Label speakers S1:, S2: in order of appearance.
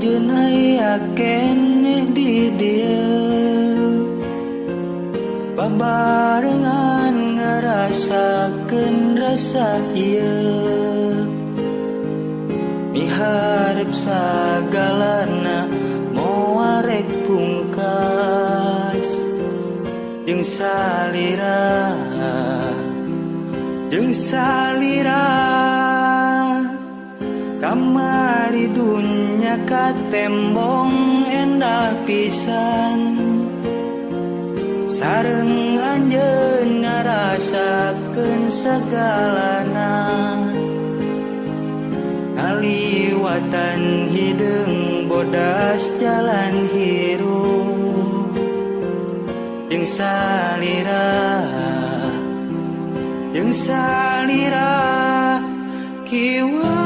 S1: anjeun aya keneh di dieu babarengan ngarasakeun rasa ieu miharep sagalana moal rek pungkas jeung salira jeung salira kamari dunya katembong endah pisan sareng anjeun ngarasakeun sagalana ngaliwatan hideung bodas jalan hirup jeung salira kiwari.